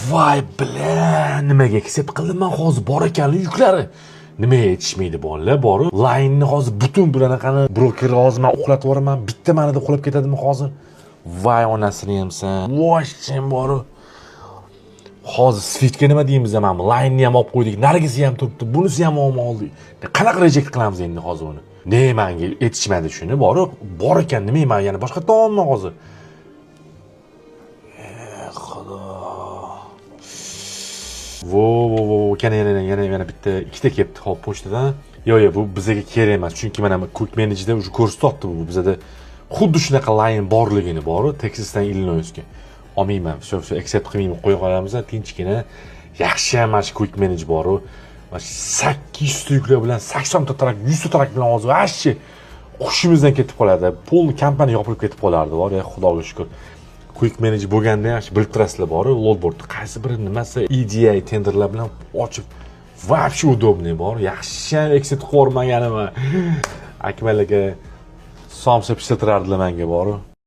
Voy, бля, nimaga accept qildim man hozir? Bor ekan yuklari. Nimaga yetishmaydi bolalar boru? Line ni hozir butun bir anaqani brokerni hozir man uxlatib yuboraman. Bitta manida uxlab ketadimi hozir? Voy, onasini yemsan. Voy, sen boru. Hozir Swiftga nima deymiz? Mana line ni ham olib qo'ydik, narigisi ham turibdi, bunisi ham olib oldik. Qanaqa reject qilamiz endi hozir uni? Ne, manga yetishmadi shuni boru, bor ekan, nima, man yana boshqatdan olman hozir. Xudo. Vo vo vo, yana yana yana yana bitta, ikkita kelibdi. Hop, pochtadan. Yo'q, yo'q, bu bizga kerak emas, chunki mana Quick Manage'da уже ko'rsatyapti, bu bizada xuddi shunaqa line borligini boru, Teksasdan Illinoisga. Olmayman, все, все, accept qilmayman, qo'ya qolamiz tinchgina. Yaxshi ham mana shu Quick Manage boru. Mana shu 800 ta yuklar bilan, 80 ta truck, 100 ta truck bilan hozir вообще hushimizdan ketib qoladi. Полный kompaniya yopilib ketib qolardi bor, xudoga shukur. Quick Manage bo'lganda ham bilib turasizlar boru, loadboard qaysi biri nimasi, EDI tenderlar bilan ochib, вообще удобный bor. Yaxshi ham accept qilib yubormaganimman. Akmal aka somsa pishirtirardilar manga boru.